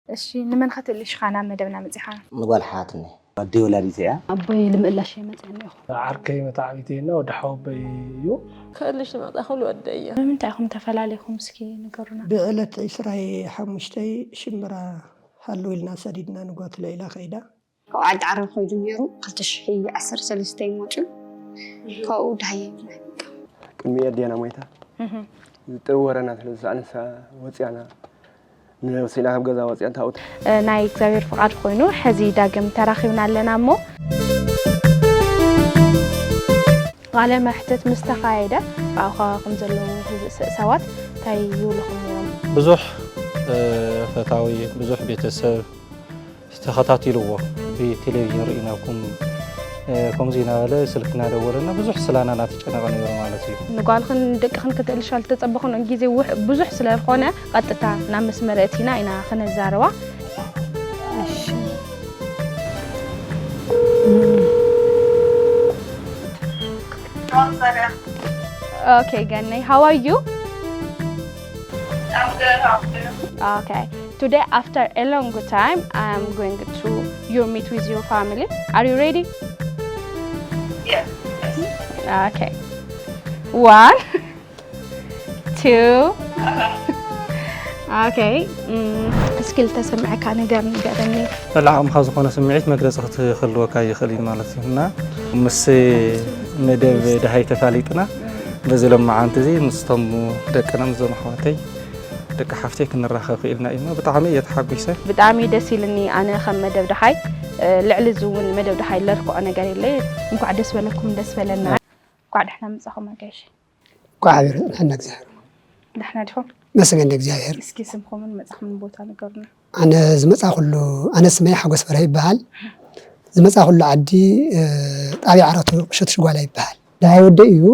እሺ፣ ንመን ኸትእልሽ ኻና መደብና መጺኻ? ንጓል ሓትኒ። ኣደይ ወላዲት እያ። ኣቦይ ልምእላሽ መጽእ እኒኹ። ዓርከይ መታዕቢተይና ወዲ ሓወቦይ እዩ። ክእልሽ ዝመጣ ክሉ ወደይ እያ። ብምንታይ ኢኹም ተፈላለይኹም እስኪ ንገሩና። ብዕለት ዕስራይ ሓሙሽተይ ሽምብራ ሃሉ ኢልና ሰዲድና ንጓት ለይላ ከይዳ። ካብ ዓዲ ዓረብ ከይዱ ነይሩ ክልተ ሽሕ ዓሰርተ ሰለስተ እዩ መፅኡ። ካብኡ ደሃየ ይብላኝ። ቅድሚ ኣዴና ሞይታ ዝጥሪ ወረና ስለ ዝሰኣነሳ ወፅያና ንወሲና ካብ ገዛ ወፅያ እንታውት ናይ እግዚኣብሔር ፍቓድ ኮይኑ ሕዚ ዳግም ተራኺብና ኣለና እሞ ቃለ መሕትት ምስ ተኻየደ ብኣኻ ከም ዘለዉ ሰባት እንታይ ይብልኹም ነይሮም? ብዙሕ ፈታዊ ብዙሕ ቤተሰብ ዝተኸታቲልዎ ብቴሌቪዥን ርኢናኩም ከምዚ እናበለ ስልክ እናደወለና ብዙሕ ስላና እናተጨነቐ ነይሩ ማለት እዩ። ንጓልኽን ደቅኽን ክትእልሻ ዝተጸበኽንኦ ግዜ ውሕ- ብዙሕ ስለ ዝኾነ ቀጥታ ናብ መስመር እቲና ኢና ክነዛረባ። እሺ። Okay, Ganni, how are you? I'm good, how are you? Okay. Today, after a long time, I am going to your meet with your family. Are you ready? Yes. Okay. One, two. Okay. Mm, እስኪ ልተሰምዐካ ነገር ንገረኒ። ንዓቕምኻ ዝኾነ ስምዒት መግለፂ ክትህልወካ ይኽእል እዩ ማለት እዩ እና ምስ መደብ ደሃይ ተፋሊጥና በዚ ሎማዓንቲ እዚ ምስቶም ደቅና ምስዞም ኣሕዋተይ ደቂ ሓፍተይ ክንራኸብ ክኢልና እዩ እሞ ብጣዕሚ እየ ተሓጒሰ። ብጣዕሚ ደስ ኢልኒ። ኣነ ከም መደብ ደሃይ ልዕሊ እዚ እውን መደብ ደሃይ ለርክዖ ነገር የለይ። እንኳዕ ደስ በለኩም ደስ በለና። እንኳዕ ደሕና መጻኹም ኣጋይሽ። እንኳዕ ሓቢሩ ንሕና እግዚኣብሔር። ደሕና ዲኹም? መስገን እግዚኣብሔር። እስኪ ስምኩምን መጻኹምን ቦታ ንገሩና። ኣነ ዝመጻኹሉ ኣነ ስመይ ሓጎስ በርሀ ይበሃል። ዝመጻኹሉ ዓዲ ጣብያ ዓረቱ ቁሸት ሽጓላ ይበሃል። ደሃይ ወደይ እዩ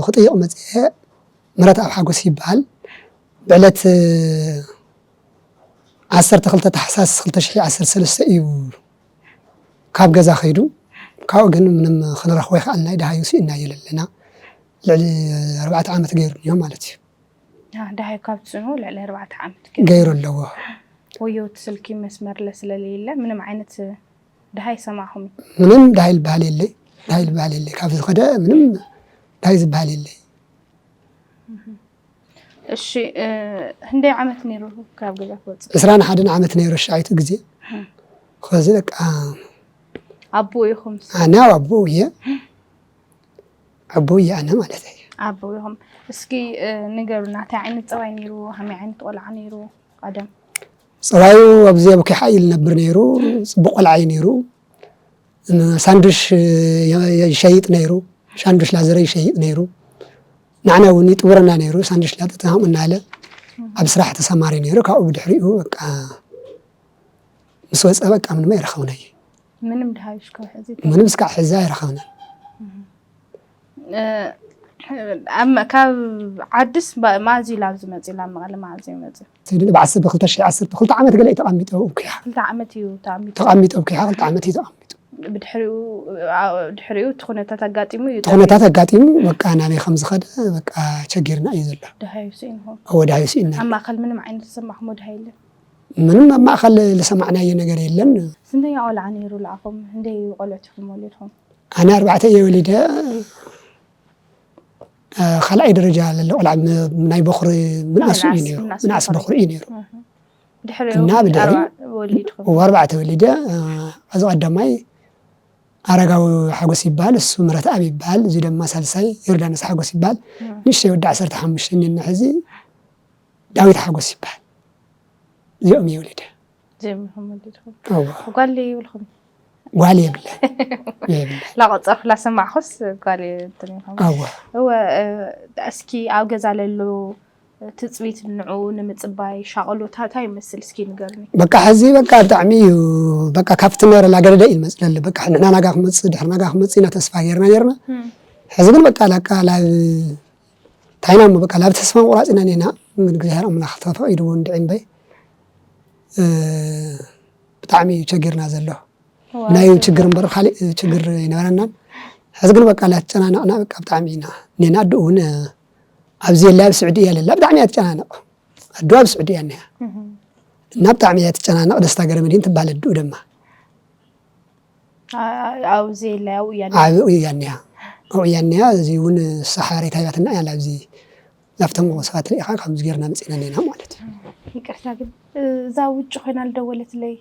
ክጥይቕ መጽየ ምረት ኣብ ሓጎስ ይበሃል። ብዕለት ዓሰርተ ክልተ ታሕሳስ ክልተ ሽሕ ዓሰርተ ሰለስተ እዩ ካብ ገዛ ከይዱ። ካብኡ ግን ምንም ክንረኽቦ ይኸኣልና ደሃዩ ስኢናዮ ዘለና። ልዕሊ ኣርባዕተ ዓመት ገይሩ እኒሆ ማለት እዩ። ደሃዩ ካብ ትስእኑ ልዕሊ ኣርባዕተ ዓመት ገይሩ ኣለዎ። ወዮ እቲ ስልኪ መስመር ስለሌለ ምንም ዓይነት ደሃይ ሰማዕኹም? ምንም ደሃይ ዝበሃል የለይ። ደሃይ ዝበሃል የለይ። ካብ ዝኸደ ምንም ደሃይ ዝበሃል የለይ። እሺ ህንደይ ዓመት ነይሩ ካብ ገዛ ክወፅእ? ዕስራን ሓደን ዓመት ነይሩ ሻይቱ ግዜ። ከዚ በቃ ኣቦ ኢኹም? ኣነ ኣቦ እየ። ኣቦ እየ ኣነ ማለት እየ። ኣቦ ኢኹም። እስኪ ንገሩና እንታይ ዓይነት ፀባይ ነይሩ? ከመይ ዓይነት ቆልዓ ነይሩ ቀደም? ፀባዩ ኣብዚ ኣብ ኪሓ እዩ ዝነብር ነይሩ። ፅቡቅ ቆልዓ እዩ ነይሩ። ሳንዱሽ ይሸይጥ ነይሩ። ሻንዱሽ ላዘረ ይሸይጥ ነይሩ። ንዓና እውን ይጥውረና ነይሩ። ሳንዱሽ ላጠጥና ከምኡ እናለ ኣብ ስራሕ ተሰማሪ ነይሩ። ካብኡ ብድሕሪኡ በቃ ምስ ወፀ በቃ ምንም ኣይረኸብናይ። ምንም ድሃይሽ ካብ ሕዚ ምንም እስካዕ ሕዚ ኣይረኸብናን። ካብ ዓድስ ማዚ ላብ ዝመፅ ላ መቐለ ማዚ ይመፅ? ብዓሰርተ ክልተ ዓሰርተ ክልተ ዓመት ገለ እዩ ተቐሚጠ እኩያ። ክልተ ዓመት እዩ ተቐሚጡ። ተቐሚጠ እኩያ ክልተ ዓመት እዩ ተቐሚጡ። ብድሕሪኡ ድሕሪኡ እቲ ኩነታት ኣጋጢሙ እዩ። እቲ ኩነታት ኣጋጢሙ በቃ ናበይ ከም ዝኸደ በቃ ቸጊርና እዩ ዘሎ። ደሃዩ ስኢንኹም? እወ ደሃዩ ስኢና። ኣብ ማእኸል ምንም ዓይነት ዝሰማዕኹሞ ደሃይ የለን? ምንም ኣብ ማእኸል ዝሰማዕናዮ ነገር የለን። ስንተኛ ቆልዓ ነይሩ ለኣኹም? ህንደይ ቆልዑት ኢኹም ወሊድኹም? ኣነ ኣርባዕተ እየ ወሊደ። ካልኣይ ደረጃ ለለ ቆልዓ ናይ በኹሪ ምንኣሱ እዩ ነይሩ። ምንኣስ በኹሪ እዩ ነይሩ። እና ብድሕሪኡ ወሊድኩም? ኣርባዕተ ወሊደ። እዚ ቀዳማይ ኣረጋዊ ሓጎስ ይበሃል፣ እሱ ምረትኣብ ይበሃል፣ እዚ ድማ ሳልሳይ ዮርዳኖስ ሓጎስ ይበሃል። ንእሽተይ ወዲ ዓሰርተ ሓሙሽተ እኒና ሕዚ ዳዊት ሓጎስ ይበሃል። እዚኦም እየ ወሊደ። ጀሚርኩም ወሊድኩም? እወ። ጓል ይብልኩም? ጓል የብለ የብለ። ላቆፀርኩ ላሰማዕኩስ ጓል እንትን ኢልኩም? እወ። እወ። እስኪ ኣብ ገዛ ለሎ ትፅቢት ንዑ ንምፅባይ ሻቐሎታ እንታይ ይመስል እስኪ ንገርኒ? በቃ ሕዚ በቃ ብጣዕሚ እዩ በቃ ካብቲ ነበረ ላገደደ እዩ ዝመፅእ ለሎ። በቃ ንሕና ናጋ ክመፅእ ድሕሪ ናጋ ክመፅእ ኢና ተስፋ ገይርና ነይርና። ሕዚ ግን በቃ ላቃ ላብ እንታይ ኢና እሞ በቃ ናብ ተስፋ ምቑራፅ ኢና እኒና። ግን እግዚኣብሔር ኣምላኽ ተፈቒድዎ እንድዒ እምበይ ብጣዕሚ እዩ ቸጊርና ዘሎ። ናይ ችግር እምበር ካሊእ ችግር ኣይነበረናን። ሕዚ ግን በቃ ላተጨናነቕና በቃ ብጣዕሚ ኢና እኒና። ኣዱ እውን ኣብዚ የላ ኣብ ስዑዲ እያ ለላ ብጣዕሚ እያ ትጨናነቕ። ኣዱ ኣብ ስዑዲ እያ እኒያ። እና ብጣዕሚ እያ ትጨናነቕ። ደስታ ገረመድህን ትበሃል ኣድኡ ድማ ኣብዚ የለ ኣብኡ እያ ኣብኡ እያ እኒኣ ኣብኡ እያ እኒኣ። እዚ እውን ንሳ ሓበሬታ ሂባትና እያ። ኣብዚ ናብቶም ሰባት ርኢኻ ከምዚ ጌርና መፂና እኒና ማለት እዩ። ይቅርታ ግን እዛ ውጭ ኮይና ልደወለትለይ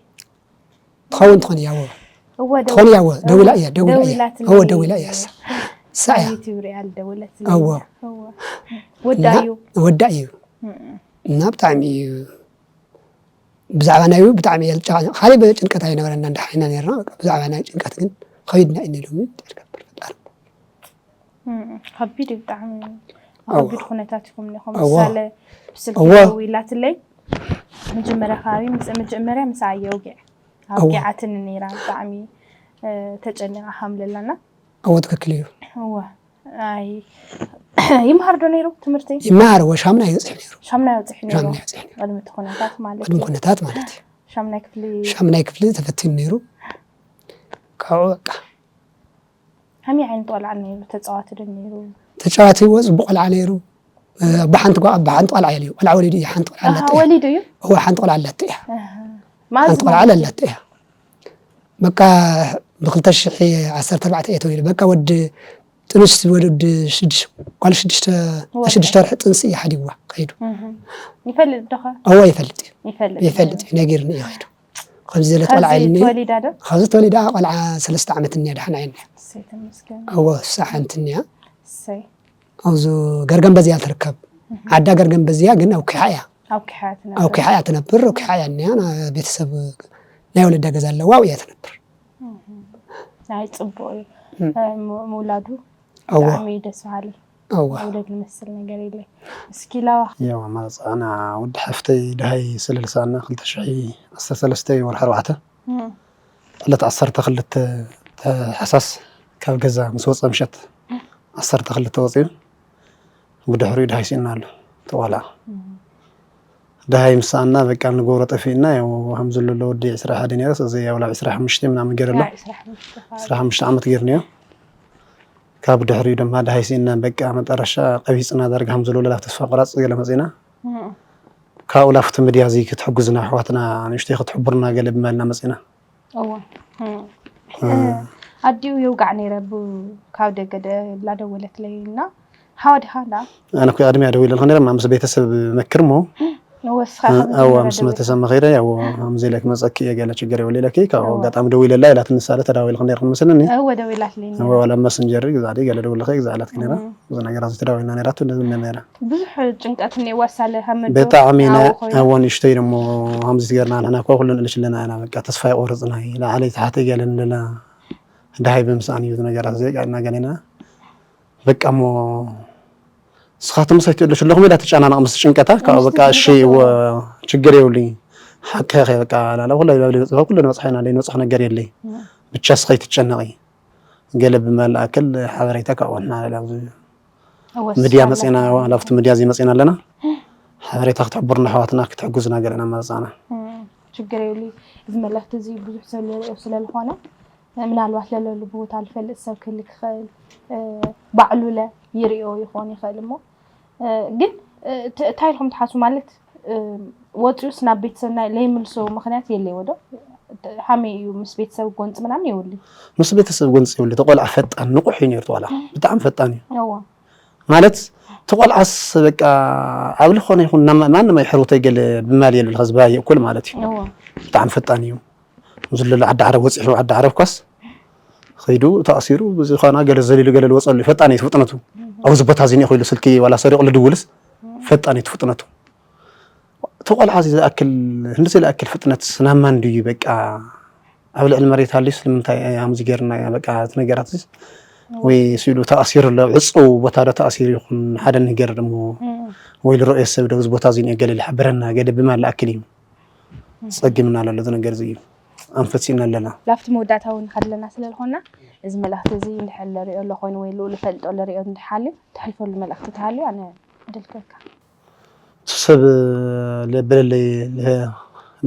ትኸውን ትኾን እያ ወ እወ ትኾን እያ ወ ደውላ እያ ደውላ እያ ደዊላትለይ። እወ ደውላ እያ እሳ እሳ እያ ዩቲብ ሪኣ ልደወለትለይ እወ እወ ወዳ እዩ ወዳ እዩ እና ብጣዕሚ እዩ ብዛዕባ ናይ ብጣዕሚ እየ ዝጨቃጨቅ። ካሊእ ጭንቀት ኣይነበረና እንዳሓይና ነርና። በቃ ብዛዕባ ናይ ጭንቀት ግን ከቢድና እዩ ሎሚ። እግዚኣብሔር ፈጣሪ እም፣ ከቢድ እዩ ብጣዕሚ ኣዎ። ከቢድ ኩነታት ይኹም ኢኹም ኣዎ። ምሳለ ብስልኪ ኣዎ። ደዊላትለይ መጀመርያ ከባቢ ምስ- መጀመርያ ምስ ኣየ ውግዕ ኣውጊዓትኒ ነይራ ብጣዕሚ እ፣ ተጨኒቓ ከም ለላና ኣዎ ትክክል እዩ። እወ ኣይ ይምሃር ዶ ነይሩ ትምህርቲ ይመሃር ወ ሻምና ይበፅሕ ነይሩ። ሻምና ይወፅሕ ነይሩ ሻምና ይበፅሕ ነይሩ። ቅድሚ እቲ ኩነታት ማለት ቅድሚ እዩ ኩነታት ማለት እዩ። ሻምናይ ክፍሊ ሻምናይ ክፍሊ ተፈቲኑ ነይሩ። ካብኡ በቃ ከመይ ዓይነት ቆልዓ ነይሩ ተፃዋቲ ዶ ነይሩ ተጫዋቲ እዎ ፅቡቅ ቆልዓ ነይሩ። እ፣ ኣቦ ሓንቲ ጓ- ኣቦ ሓንቲ ቆልዓ የልዩ። ቆልዓ ወሊዱ እዩ። ሓንቲ ቆልዓ ኣሃ፣ ኣለት እያ። ወሊዱ እዩ እወ ሓንቲ ቆልዓ ኣለት እያ። ኣሃ። ሓንቲ ማዚ ቆልዓ ኣለት እያ። በቃ ብክልተ ሽሕ ዓሰርተ ኣርባዕተ እየ ተወሊደ። በቃ ወዲ ጥንስ ወዲ ሽዱሽ ጓል ሽዱሽተ ወዲ። ሽዱሽተ ወርሒ ጥንሲ እዩ ሓዲዋ ከይዱ። እህ። ይፈልጥ ዶኸ እወ ይፈልጥ እዩ። ይፈልጥ ይፈልጥ እዩ ነጊርኒ እዩ ከይዱ። ከምዚ ዘለት ቆልዓ ኸዚ የልኒ ተወሊዳ ዶ ካብዚ ተወሊዳ ቆልዓ ሰለስተ ዓመት እኒያ ደሓን ዓይኒ እሰይ ተመስገን እወ ሳሓንቲ እኒያ እሰይ ኣብዚ ገርገም በዚያ ትርከብ። ዓዳ ገርገም በዚያ ግን ኣብ ኪሓ እያ። ኣብ ኪሓ ኣብ ኪሓ እያ ትነብር። ኣብ ኪሓ እያ እኒያ። ና ቤተሰብ ናይ ወለዳ ገዛ ኣለዋ ኣብኡ እያ ትነብር። ናይ ፅቡቅ እዩ እም። እ፣ ም- ምውላዱ እወ ብጣዕሚ እዩ ደስ በሃሊ እወ ውለድ ዝመስል ነገር የለ እስኪ ላዋ ያው ማለት ኣና ወዲ ሓፍተይ ድሃይ ስለልሳና ክልተ ሽሕ ዓሰርተ ሰለስተ ወርሒ ኣርባዕተ እም። ዕለት ዓሰርተ ክልተ ታሕሳስ ካብ ገዛ ምስ ወፀ ምሸት ዓሰርተ ክልተ ወፂኡ ብድሕሪኡ ድሃይ ስኢና ኣሎ ተዋላ ድሃይ ምሳና በቃ ንገብሮ ጠፊእና ያው ከም ዘሎ ወዲ ዕስራ ሓደ ነይረ እዚ ያው ላብ ዕስራ ሓሙሽተ ምናምን ገይረ ኣሎ ዕስራ ሓሙሽተ ከባቢ። ዕስራ ሓሙሽተ ዓመት ገይርንዮ ካብ ድሕሪኡ ድማ ድሃይ ስኢና በቃ መጠረሻ ቀቢፅና ዳርጋ ከም ዘሎ ላብ ተስፋ ቆራፅ ገለ መፂና እም። ካብኡ ላፍቲ ሚድያ እዚ ክትሕጉዝና ኣሕዋትና ንእሽተይ ክትሕቡርና ገለ ብማልና መፂና እወ እም። ኣዲኡ የውጋዕ ነይረ ብ- ካብ ደገ ደ- እናደወለትለይ እና ሓወዲኻ እንዳ ኣነ ኮ ኣድሚያ ደው ኢለልካ ነረ ምስ ቤተሰብ መክር ሞ ወስኻ ኣዋ ምስ መተሰብ መኸይረ ያው ከምዚ ኢለ ክመፀኪ እየ ገለ ችግር የብሉ ኢለኪ ካብኡ ኣጋጣሚ ደው ኢለላ ኢላት ንሳለ ተዳዊልክ ነርኩም መስለኒ እወ ደዊላትለይ ነይራ። ወላ መስንጀር ግዛ ገለ ደውልኸ ግዛ ኢላትክ ነራ እዚ ነገር እዚ ተዳዊልና ነራ ትብለ ነራ ብዙሕ ጭንቀት እኒኤዋ ሳለ ሃመዶ ብጣዕሚ ናብኡ ኮይና። ኣዎ ንእሽተይ ደሞ ከምዚ ትገርና ንሕና እኳ ኩሉ ንእልሽ ኣለና ኢና በቃ ተስፋ ይቆርፅና እዩ ላዓለይ ታሕተይ ገለ ንለና ድሃይ ብምስኣን እዩ ነገራት እዚ ቃ እናገለና በቃ እሞ ስኻትምስ ኣይትእለሽ ኣለኹም ኢላ ትጨናነቕ ምስ ጭንቀታ ካብ በቃ እሺ እዎ ችግር የብሉኝ ሓቂ ከ በቃ ላላ ኩላ ይባብል ይበፅኻ ኩሉ ንበፅሓ ኢና ለይ ንበፅሕ ነገር የለይ ብቻ ስኸይ ትጨነቂ ገለ ብመልኣክል ሓበሬታ ካብኡ ንሕና ላብዚ እወ ሚድያ ስኻ መፂና ኣለካ። ላብቲ ሚድያ እዚ መፂና ኣለና ሓበሬታ ክትሕቡርና ኣሕዋትና ክትሕጉዝና ገለና መፃና እም፣ ችግር የብሉ እዚ መልእክቲ እዚ ብዙሕ ሰብ ዝሪኦ ስለዝኾነ ምናልባት ለለሉ ቦታ ዝፈልጥ ሰብ ክህሊ ክኽእል እ፣ ባዕሉ ለ ይሪኦ ይኾን ይኽእል እሞ እ፣ ግን እ፣ ት- እንታይ ኢልኩም ትሓስቡ ማለት እ፣ ወፂኡስ ናብ ቤተሰብ ናይ ለይምልሶ ምክንያት የለይዎ ዶ ሓመይ እዩ ምስ ቤተሰብ ጎንፂ ምናምን የብሉ ምስ ቤተሰብ ጎንፂ የብሉ ተቆልዓ ፈጣን ንቁሕ እዩ ነይሩ ተቆልዓ ብጣዕሚ ፈጣን እዩ እዎ ማለት ተቆልዓስ በቃ ኣብ ዝኾነ ይኹን ናብ ማንም ኣይሕርውተይ ገለ ብማል የሉ ዝባየ እኩል ማለት እዩ እዎ ብጣዕሚ ፈጣን እዩ ዝለሉ ዓዲ ዓረብ ወፂሑ ዓዲ ዓረብ ኳስ ኸይዱ ተኣሲሩ ብዝኾነ ገለ ዘሊሉ ገለ ዝወፀሉ እዩ ፈጣን እዩ ፍጥነቱ ኣብዚ ቦታ እዚ እኒኦ ኢሉ ስልኪ ዋላ ሰሪቑ ልድውልስ ፈጣን እዩ ፍጥነቱ ተቆልዓ እዚ ዝኣክል ህንድዚ ዝኣክል ፍጥነት ናብ ማን ድዩ በቃ ኣብ ልዕሊ መሬት ሃልዩስ ንምንታይ ኣምዚ ገይርና በቃ እቲ ነገራት እዚ ወይ ስኢሉ ተኣሲሩ ኣሎ ዕፁ ቦታ ዶ ተኣሲሩ ይኹን ሓደ ነገር ደሞ ወይ ልረኦ ሰብ ዶ እዚ ቦታ እዚ እኒኦ ገለ ልሓበረና ገለ ብማን ልኣክል እዩ ፀጊምና ኣሎ እዚ ነገር እዚ እዩ ኣንፈት ስኢና ኣለና ላፍቲ መወዳእታ እውን ከለና ስለ ዝኾና እዚ መልእኽቲ እዚ እንድሕር ለሪኦ ኣሎ ኮይኑ ወይ ልኡ ልፈልጦ ለሪኦ እንድሓልዩ ትሕልፈሉ መልእኽቲ ተሃልዩ ኣነ ድልከካ ሰብ ለበለለይ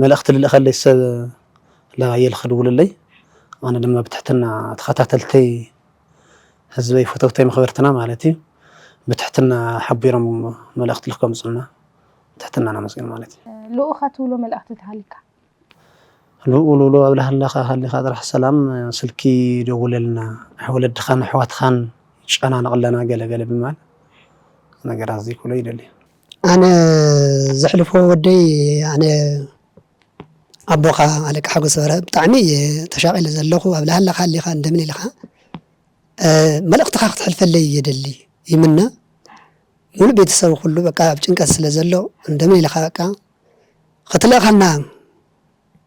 መልእኽቲ ልልእኸለይ ሰብ ለባየል ክድውልለይ ኣነ ድማ ብትሕትና ተኸታተልተይ ህዝበይ ፈተውተይ መኽበርትና ማለት እዩ ብትሕትና ሓቢሮም መልእኽቲ ልከምፁና ትሕትና ናመስግን ማለት እዩ ልኡኻ ትብሎ መልእኽቲ ተሃሊካ? ልኡ ልብሎ ኣብላሃለኻ ሃሊኻ ጥራሕ ሰላም ስልኪ ደውለልና፣ ወለድኻን ኣሕዋትኻን ይጨናነቕ ኣለና ገለ ገለ ብምባል ነገራት ዘይክብሎ ይደሊ። ኣነ ዘሕልፎ ወደይ ኣነ ኣቦኻ ኣለቃ ሓጎስ በረ ብጣዕሚ እየ ተሻቒለ ዘለኹ ኣብላሃለኻ ሃሊኻ እንደምን ኢልኻ መልእኽትኻ ክትሕልፈለይ እየ ደሊ ይምነ ሙሉ ቤተሰብ ኩሉ በቃ ኣብ ጭንቀት ስለ ዘሎ እንደምን ኢልኻ በቃ ክትልእኸልና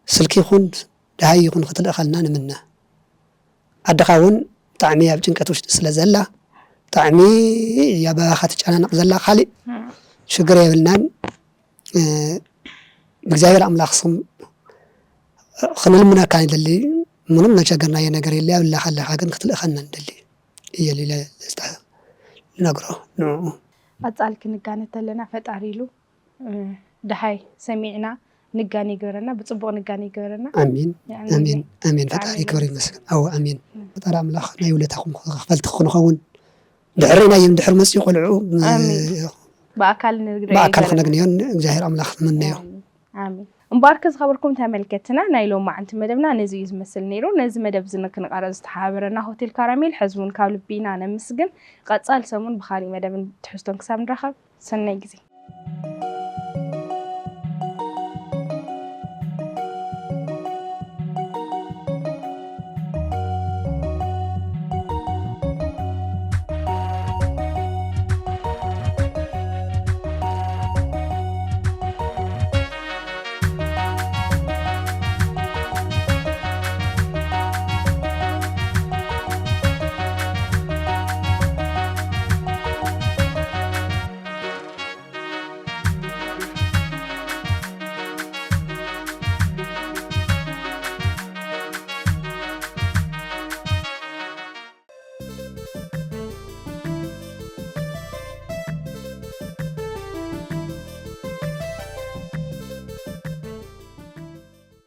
ስልኪ ይኹን ደሃይ ይኹን ክትልእኸልና ንምነ ኣደኻ እውን ብጣዕሚ ኣብ ጭንቀት ውሽጢ ስለ ዘላ ብጣዕሚ እያ ባባኻ ትጨናነቕ ዘላ ካሊእ ሽግር የብልናን ብእግዚኣብሔር ኣምላኽ ስም ክንልምነካ ንደሊ ምንም ነቸገርናዮ ነገር የለ ኣብላኻ ኣለኻ ግን ክትልእኸና ንደሊ እየ ኢለ ዝነግሮ ንኡ ቀጻሊ ክንጋነ ተለና ፈጣሪ ኢሉ ደሃይ ሰሚዕና ንጋን ይግበረና ብፅቡቅ ንጋን ይግበረና ኣሚን ኣሚን ኣሚን ፈጣሪ ክብር ይመስገን ኣዎ ኣሚን ፈጣሪ ኣምላኽ ናይ ውለታኹም ከፈልቲ ክንኸውን ድሕሪ ናይ ድሕር መፅኡ ቆልዑ ብኣካል ንግረ ብኣካል ክነግንዮን እግዚኣብሔር ኣምላኽ ንመነዮ ኣሚን እምበኣርከ ዝኸበርኩም ተመልከትና ናይ ሎማዓንቲ መደብና ነዚ እዩ ዝመስል ነይሩ ነዚ መደብ እዚ ክንቐረ ዝተሓባበረና ሆቴል ካራሜል ሕዝቡን ካብ ልቢና ነምስግን ቀፃል ሰሙን ብካሊእ መደብን ትሕዝቶን ክሳብ ንራኸብ ሰናይ ግዜ